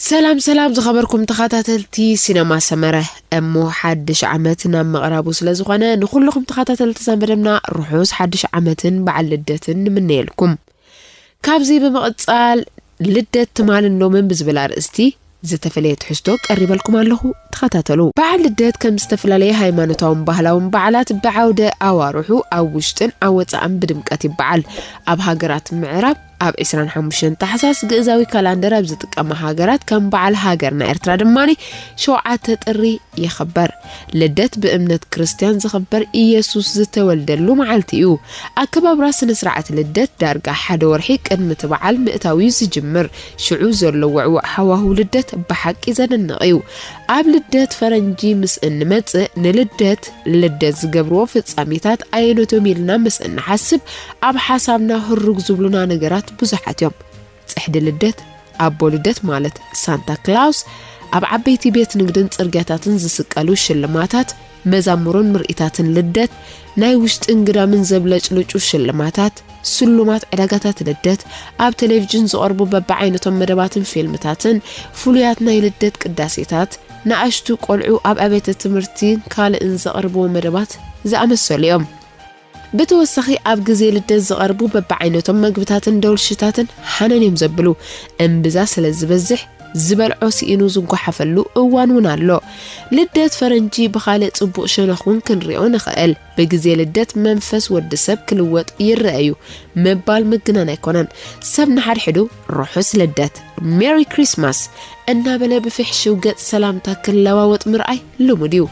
ሰላም ሰላም ዝኸበርኩም ተኸታተልቲ ሲነማ ሰመረ፣ እሞ ሓድሽ ዓመት ናብ ምቕራቡ ስለ ዝኾነ ንኹልኹም ተኸታተልቲ እዛ መደብና ርሑስ ሓድሽ ዓመትን በዓል ልደትን ንምነየልኩም። ካብዚ ብምቕጻል ልደት ትማልን ሎምን ብዝብል ኣርእስቲ ዝተፈለየ ትሕዝቶ ቀሪበልኩም ኣለኹ፣ ተኸታተሉ። በዓል ልደት ከም ዝተፈላለየ ሃይማኖታውን ባህላውን በዓላት ብዓውደ ኣዋርሑ ኣብ ውሽጥን ኣብ ወጻእን ብድምቀት ይበዓል። ኣብ ሃገራት ምዕራብ ኣብ ዕስራን ሓሙሽተን ታሕሳስ ግእዛዊ ካላንደር ኣብ ዝጥቀማ ሃገራት ከም በዓል ሃገርና ኤርትራ ድማ ሸውዓተ ጥሪ ይኽበር። ልደት ብእምነት ክርስትያን ዝኽበር ኢየሱስ ዝተወልደሉ መዓልቲ እዩ። ኣከባብራ ስነ ስርዓት ልደት ዳርጋ ሓደ ወርሒ ቅድሚ እቲ በዓል ምእታው እዩ ዝጅምር። ሽዑ ዘሎ ውዕውዕ ሃዋህው ልደት ብሓቂ ዘደንቕ እዩ። ኣብ ልደት ፈረንጂ ምስ እንመጽእ ንልደት ልደት ዝገብርዎ ፍጻሜታት ኣየኖቶም ኢልና ምስ እንሓስብ ኣብ ሓሳብና ህሩግ ዝብሉና ነገራት ብዙሓት እዮም። ጽሕዲ ልደት፣ ኣቦ ልደት ማለት ሳንታ ክላውስ፣ ኣብ ዓበይቲ ቤት ንግድን ጽርግያታትን ዝስቀሉ ሽልማታት፣ መዛሙርን ምርኢታትን ልደት፣ ናይ ውሽጥን ግዳምን ዘብለጭልጩ ሽልማታት፣ ስሉማት ዕዳጋታት ልደት፣ ኣብ ቴሌቪዥን ዝቐርቡ በብዓይነቶም መደባትን ፊልምታትን፣ ፍሉያት ናይ ልደት ቅዳሴታት፣ ንኣሽቱ ቆልዑ ኣብ ኣብያተ ትምህርትን ካልእን ዘቕርብዎ መደባት ዝኣመሰሉ እዮም። ብተወሳኺ ኣብ ግዜ ልደት ዝቐርቡ በብዓይነቶም መግብታትን ደውልሽታትን ሃነን እዮም ዘብሉ። እምብዛ ስለ ዝበዝሕ ዝበልዖ ስኢኑ ዝጓሓፈሉ እዋን እውን ኣሎ። ልደት ፈረንጂ ብኻልእ ጽቡቕ ሸነኽ እውን ክንሪኦ ንኽእል። ብግዜ ልደት መንፈስ ወዲ ሰብ ክልወጥ ይረአ እዩ ምባል ምግናን ኣይኮነን። ሰብ ንሓድሕዱ ርሑስ ልደት፣ ሜሪ ክሪስማስ እናበለ ብፍሕሽው ገጽ ሰላምታ ክለዋወጥ ምርኣይ ልሙድ እዩ።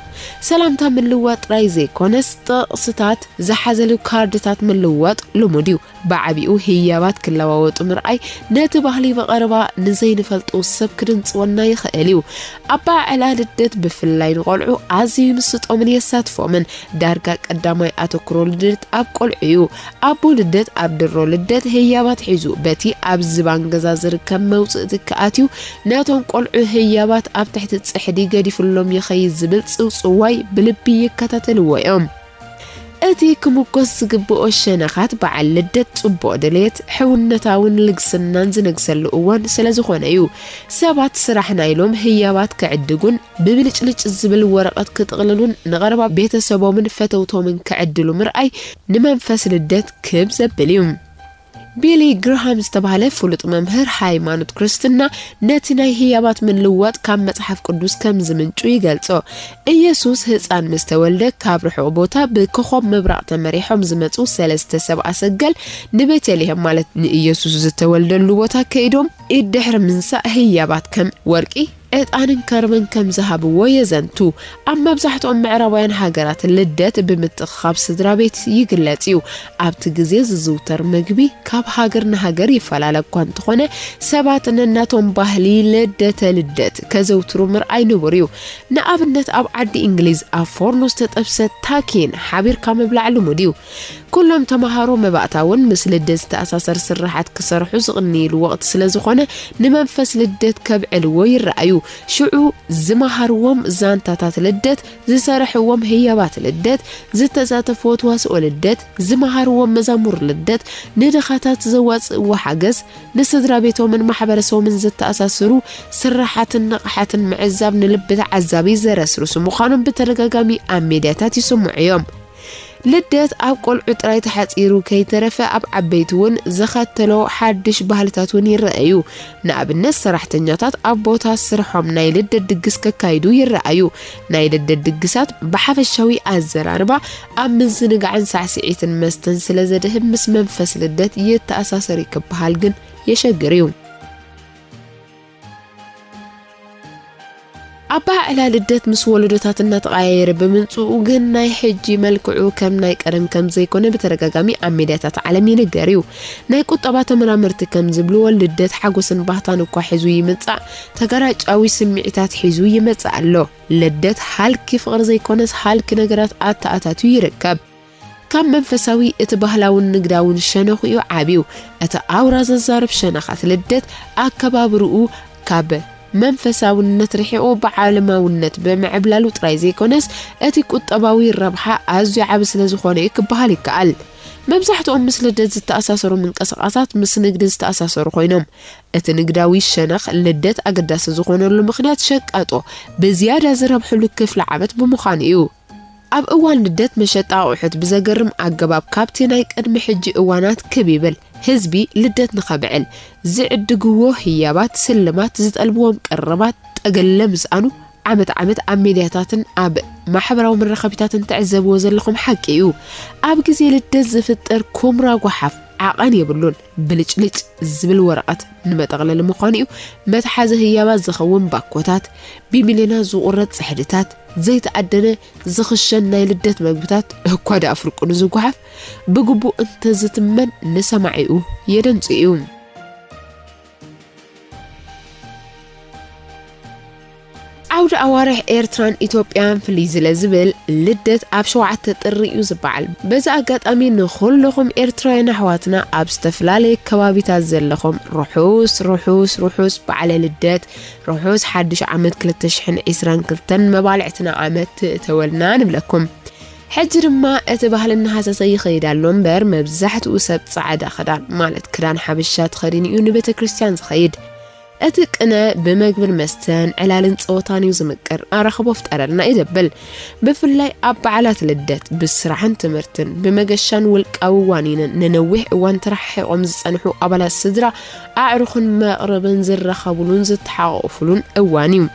ሰላምታ ምልዋጥ ጥራይ ዘይኮነስ፣ ጥቕስታት ዝሓዘሉ ካርድታት ምልዋጥ ልሙድ እዩ። ብዓቢኡ ህያባት ክለዋወጡ ምርኣይ ነቲ ባህሊ ብቐረባ ንዘይንፈልጦ ሰብ ክድንጽወና ይኽእል እዩ። ኣበዓዕላ ልደት ብፍላይ ንቖልዑ ኣዝዩ ይምስጦምን የሳትፎምን። ዳርጋ ቀዳማይ ኣተኩሮ ልደት ኣብ ቆልዑ እዩ። ኣቦ ልደት ኣብ ድሮ ልደት ህያባት ሒዙ በቲ ኣብ ዝባን ገዛ ዝርከብ መውጽእቲ ክኣትዩ ነቶም ቆልዑ ህያባት ኣብ ትሕቲ ጽሕዲ ገዲፍሎም ይኸይድ ዝብል ጽውጽዋይ ብልቢ ይከታተልዎ እዮም። እቲ ክምጎስ ዝግብኦ ሸነኻት በዓል ልደት ጽቡቕ ድሌት፣ ሕውነታውን ልግስናን ዝነግሰሉ እዋን ስለ ዝኾነ እዩ። ሰባት ስራሕና ኢሎም ህያባት ክዕድጉን ብብልጭልጭ ዝብል ወረቐት ክጥቕልሉን ንቐረባ ቤተሰቦምን ፈተውቶምን ክዕድሉ ምርኣይ ንመንፈስ ልደት ክብ ዘብል እዩ። ቢሊ ግርሃም ዝተባህለ ፍሉጥ መምህር ሃይማኖት ክርስትና ነቲ ናይ ህያባት ምልዋጥ ካብ መጽሓፍ ቅዱስ ከም ዝምንጩ ይገልጾ። ኢየሱስ ህጻን ምስ ተወልደ ካብ ርሑቕ ቦታ ብኮኾብ ምብራቕ ተመሪሖም ዝመጹ ሰለስተ ሰብኣ ሰገል ንቤተልሔም ማለት ንኢየሱስ ዝተወልደሉ ቦታ ከይዶም ኢድ ድሕሪ ምንሳእ ህያባት ከም ወርቂ፣ ዕጣንን ከርበን ከም ዝሃብዎ የዘንቱ። ኣብ መብዛሕትኦም ምዕራባውያን ሃገራት ልደት ብምትእኽኻብ ስድራ ቤት ይግለጽ እዩ። ኣብቲ ግዜ ዝዝውተር መግቢ ካብ ሃገር ንሃገር ይፈላለ እኳ እንተኾነ፣ ሰባት ነናቶም ባህሊ ልደተ ልደት ከዘውትሩ ምርኣይ ንቡር እዩ። ንኣብነት ኣብ ዓዲ እንግሊዝ ኣብ ፎርኖ ዝተጠብሰ ታኪን ሓቢርካ ምብላዕ ልሙድ እዩ። ኩሎም ተምሃሮ መባእታውን ምስ ልደት ዝተኣሳሰር ስርሓት ክሰርሑ ዝቕንይሉ ወቕቲ ስለ ዝኾነ ንመንፈስ ልደት ከብዕልዎ ይረኣዩ። ሽዑ ዝመሃርዎም ዛንታታት ልደት፣ ዝሰርሕዎም ህያባት ልደት፣ ዝተሳተፍዎ ተዋስኦ ልደት፣ ዝመሃርዎም መዛሙር ልደት፣ ንድኻታት ዘዋጽእዎ ሓገዝ፣ ንስድራ ቤቶምን ማሕበረሰቦምን ዘተኣሳስሩ ስርሓትን ንቕሓትን ምዕዛብ ንልቢ ተዓዛቢ ዘረስርሱ ምዃኖም ብተደጋጋሚ ኣብ ሜድያታት ይስምዑ እዮም። ልደት ኣብ ቆልዑ ጥራይ ተሓጺሩ ከይተረፈ ኣብ ዓበይቲ እውን ዘኸተሎ ሓድሽ ባህልታት እውን ይረኣዩ። ንኣብነት ሰራሕተኛታት ኣብ ቦታ ስርሖም ናይ ልደት ድግስ ከካይዱ ይረኣዩ። ናይ ልደት ድግሳት ብሓፈሻዊ ኣዘራርባ ኣብ ምዝንጋዕን ሳዕስዒትን መስተን ስለ ዘድህብ ምስ መንፈስ ልደት ይተኣሳሰር እዩ ክበሃል ግን የሸግር እዩ። ኣበዓዕላ ልደት ምስ ወለዶታት እናተቐያየረ ብምምጽኡ ግን ናይ ሕጂ መልክዑ ከም ናይ ቀደም ከም ዘይኮነ ብተደጋጋሚ ኣብ ሜድያታት ዓለም ይንገር እዩ። ናይ ቁጠባ ተመራመርቲ ከም ዝብልዎ ልደት ሓጎስን ባህታን እኳ ሒዙ ይምጻእ፣ ተጋራጫዊ ስምዒታት ሒዙ ይመጽእ ኣሎ። ልደት ሃልኪ ፍቕሪ ዘይኮነስ ሃልኪ ነገራት ኣተኣታትዩ ይርከብ። ካብ መንፈሳዊ እቲ ባህላውን ንግዳውን ሸነኹ እዩ ዓብዩ። እቲ ኣውራ ዘዛርብ ሸነኻት ልደት ኣከባብርኡ ካብ መንፈሳውነት ርሒቑ ብዓለማውነት ብምዕብላሉ ጥራይ ዘይኮነስ እቲ ቁጠባዊ ረብሓ ኣዝዩ ዓቢ ስለ ዝኾነ እዩ ክበሃል ይከኣል። መብዛሕትኦም ምስ ልደት ዝተኣሳሰሩ ምንቅስቓሳት ምስ ንግዲ ዝተኣሳሰሩ ኮይኖም፣ እቲ ንግዳዊ ሸነኽ ልደት ኣገዳሲ ዝኾነሉ ምኽንያት ሸቃጦ ብዝያዳ ዝረብሕሉ ክፍለ ዓመት ብምዃኑ እዩ። ኣብ እዋን ልደት መሸጣ ኣቑሑት ብዘገርም ኣገባብ ካብቲ ናይ ቅድሚ ሕጂ እዋናት ክብ ይብል። ህዝቢ ልደት ንኸብዕል ዝዕድግዎ ህያባት፣ ስልማት፣ ዝጠልብዎም ቀረባት ጠገለ ምስኣኑ ዓመት ዓመት ኣብ ሜድያታትን ኣብ ማሕበራዊ መራኸቢታትን ትዕዘብዎ ዘለኹም ሓቂ እዩ። ኣብ ግዜ ልደት ዝፍጠር ኩምራ ጓሓፍ ዓቐን የብሉን። ብልጭልጭ ዝብል ወረቐት ንመጠቕለሊ ምዃኑ እዩ። መትሓዚ ህያባት ዝኸውን ባኮታት፣ ብሚልዮናት ዝቑረጽ ጽሕድታት፣ ዘይተኣደነ ዝኽሸን ናይ ልደት መግብታት እኳ ደኣ ፍርቁ ንዝጓሓፍ ብግቡእ እንተዝትመን ንሰማዒኡ የደንጹ እዩ። ዓውዲ ኣዋርሕ ኤርትራን ኢትዮጵያን ፍልይ ዝለ ዝብል ልደት ኣብ ሸውዓተ ጥሪ እዩ ዝበዓል። በዚ ኣጋጣሚ ንኹልኹም ኤርትራውያን ኣሕዋትና ኣብ ዝተፈላለየ ከባቢታት ዘለኹም ርሑስ ርሑስ ርሑስ በዓለ ልደት፣ ርሑስ ሓድሽ ዓመት ክልተ ሽሕን ዕስራን ክልተን፣ መባልዕትና ዓመት ትእተወልና ንብለኩም። ሕጂ ድማ እቲ ባህሊ እናሃሰሰ ይኸይድ ኣሎ እምበር፣ መብዛሕትኡ ሰብ ጻዕዳ ክዳን፣ ማለት ክዳን ሓበሻ ተኸዲኑ እዩ ንቤተ ክርስቲያን ዝኸይድ። እቲ ቅነ ብመግብን መስተን፣ ዕላልን ጸወታን እዩ ዝምቅር። ኣራኽቦ ፍጠረልና እዩ ዘብል። ብፍላይ ኣብ በዓላት ልደት፣ ብስራሕን ትምህርትን፣ ብመገሻን ውልቃዊ ዋኒንን ንነዊሕ እዋን ተረሓሒቖም ዝጸንሑ ኣባላት ስድራ፣ ኣዕሩኽን መቕርብን ዝራኸቡሉን ዝተሓቋቑፉሉን እዋን እዩ።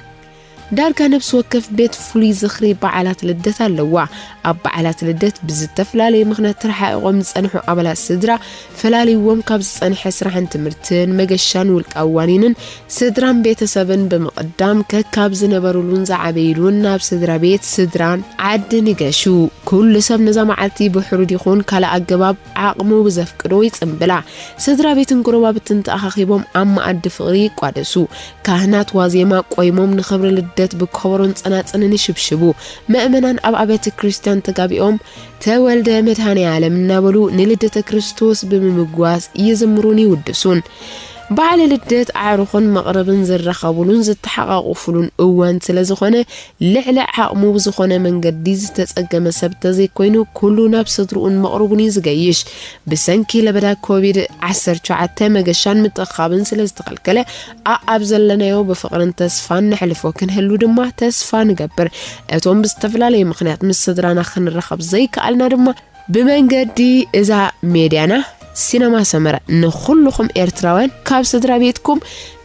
ዳርጋ ነፍሲ ወከፍ ቤት ፍሉይ ዝኽሪ በዓላት ልደት ኣለዋ። ኣብ በዓላት ልደት ብዝተፈላለየ ምኽንያት ተረሓሒቖም ዝጸንሑ ኣባላት ስድራ፣ ፈላልይዎም ካብ ዝጸንሐ ስራሕን ትምህርትን፣ መገሻን ውልቃዊ ዋኒንን ስድራን ቤተሰብን ብምቕዳም፣ ከካብ ዝነበሩሉን ዝዓበይሉን ናብ ስድራ ቤት ስድራን ዓድን ይገሹ። ኩሉ ሰብ ነዛ መዓልቲ ብሕሩድ ይኹን ካልእ ኣገባብ ዓቕሙ ብዘፍቅዶ ይጽምብላ። ስድራ ቤትን ጎረባብትን ተኣኻኺቦም ኣብ መኣዲ ፍቕሪ ይቋደሱ። ካህናት ዋዜማ ቆይሞም ንኽብሪ ልደት ብከበሮን ጸናጽንን ይሽብሽቡ። ምእመናን ኣብ ኣብያተ ክርስቲያን ተጋቢኦም "ተወልደ መድኃኔ ዓለም" እናበሉ ንልደተ ክርስቶስ ብምምጓስ ይዝምሩን ይውድሱን። በዓለ ልደት ኣዕሩኽን መቕርብን ዝራኸቡሉን ዝተሓቓቑፉሉን እዋን ስለ ዝኾነ፣ ልዕሊ ዓቕሙ ብዝኾነ መንገዲ ዝተጸገመ ሰብ ተዘይኮይኑ፣ ኩሉ ናብ ስድርኡን መቕርቡን እዩ ዝገይሽ። ብሰንኪ ለበዳ ኮቪድ ዓሰርተ ትሽዓተ መገሻን ምትእኻብን ስለ ዝተኸልከለ፣ ኣኣብ ዘለናዮ ብፍቕርን ተስፋን ነሕልፎ ክንህሉ ድማ ተስፋ ንገብር። እቶም ብዝተፈላለየ ምኽንያት ምስ ስድራና ክንራኸብ ዘይከኣልና ድማ፣ ብመንገዲ እዛ ሜድያና ሲነማ ሰመረ ንኹልኹም ኤርትራውያን ካብ ስድራ ቤትኩም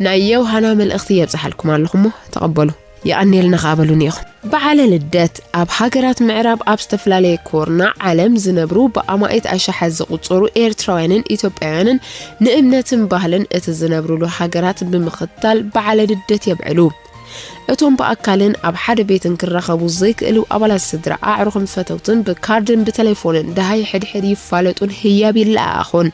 ናይ የውሃና መልእኽቲ የብጽሓልኩም ኣለኹ እሞ ተቐበሉ። የቐንየልና ከኣ በሉኒ ኢኹም። በዓለ ልደት ኣብ ሃገራት ምዕራብ ኣብ ዝተፈላለየ ኮርና ዓለም ዝነብሩ ብኣማኢት ኣሽሓት ዝቑጸሩ ኤርትራውያንን ኢትዮጵያውያንን ንእምነትን ባህልን እቲ ዝነብሩሉ ሃገራት ብምኽታል በዓለ ልደት የብዕሉ። እቶም ብኣካልን ኣብ ሓደ ቤትን ክራኸቡ ዘይክእሉ ኣባላት ስድራ፣ ኣዕሩኽን ፈተውትን ብካርድን ብቴሌፎንን ደሃይ ሕድሕድ ይፋለጡን ህያብ ይለኣኣኹን።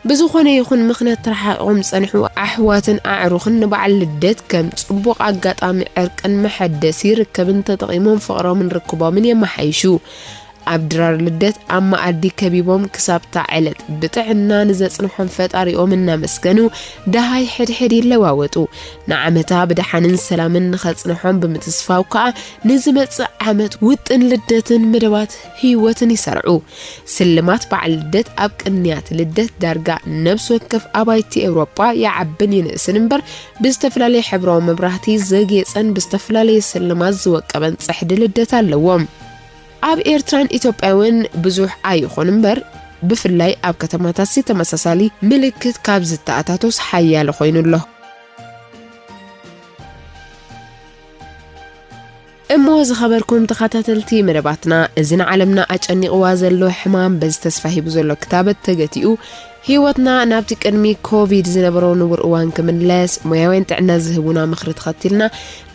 ብዝኾነ ይኹን ምኽንያት ተረሓሒቖም ዝጸንሑ ኣሕዋትን ኣዕሩኽን ንበዓል ልደት ከም ጽቡቕ ኣጋጣሚ ዕርቅን መሐደሲ ርክብን ተጠቒሞም ፍቕሮምን ርክቦምን የመሓይሹ። ኣብ ድራር ልደት ኣብ መኣዲ ከቢቦም ክሳብታ ዕለት ብጥዕና ንዘጽንሖም ፈጣሪኦም እናመስገኑ ደሃይ ሕድሕድ ይለዋወጡ። ንዓመታ ብደሓንን ሰላምን ንኸጽንሖም ብምትስፋው ከኣ ንዝመጽእ ዓመት ውጥን ልደትን መደባት ህይወትን ይሰርዑ። ስልማት በዓል ልደት ኣብ ቅንያት ልደት ዳርጋ ነብሲ ወከፍ ኣባይቲ ኤውሮጳ ይዓብን ይንእስን እምበር ብዝተፈላለየ ሕብራዊ መብራህቲ ዘጌጸን ብዝተፈላለየ ስልማት ዝወቀበን ጽሕዲ ልደት ኣለዎም። ኣብ ኤርትራን ኢትዮጵያ እውን ብዙሕ ኣይኹን እምበር ብፍላይ ኣብ ከተማታትሲ ተመሳሳሊ ምልክት ካብ ዝተኣታቶስ ሓያለ ኮይኑ ኣሎ። እሞ ዝኸበርኩም ተኸታተልቲ መደባትና፣ እዚ ንዓለምና ኣጨኒቕዋ ዘሎ ሕማም በዚ ተስፋ ሂቡ ዘሎ ክታበት ተገቲኡ፣ ህይወትና ናብቲ ቅድሚ ኮቪድ ዝነበሮ ንቡር እዋን ክምለስ፣ ሞያውያን ጥዕና ዝህቡና ምኽሪ ተኸቲልና፣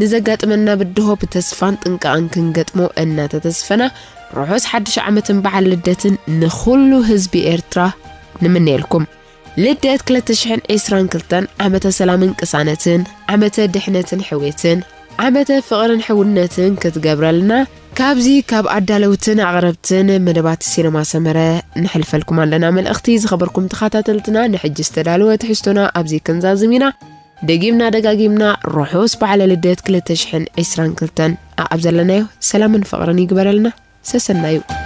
ንዘጋጥመና ብድሆ ብተስፋን ጥንቃቕን ክንገጥሞ እናተተስፈና፣ ርሑስ ሓድሽ ዓመትን በዓል ልደትን ንኹሉ ህዝቢ ኤርትራ ንምነየልኩም። ልደት ክልተ ሽሕን ዕስራን ክልተን ዓመተ ሰላምን ቅሳነትን፣ ዓመተ ድሕነትን ሕውየትን፣ ዓመተ ፍቕርን ሕውነትን ክትገብረልና፣ ካብዚ ካብ ኣዳለውትን ኣቕረብትን መደባት ሲነማ ሰመረ ንሕልፈልኩም ኣለና መልእኽቲ። ዝኸበርኩም ተኸታተልትና፣ ንሕጂ ዝተዳለወ ትሕዝቶና ኣብዚ ክንዛዝም ኢና። ደጊምና ደጋጊምና ርሑስ በዓለ ልደት ክልተ ሽሕን ዕስራን ክልተን። ኣብ ዘለናዮ ሰላምን ፍቕርን ይግበረልና። ሰሰናዩ።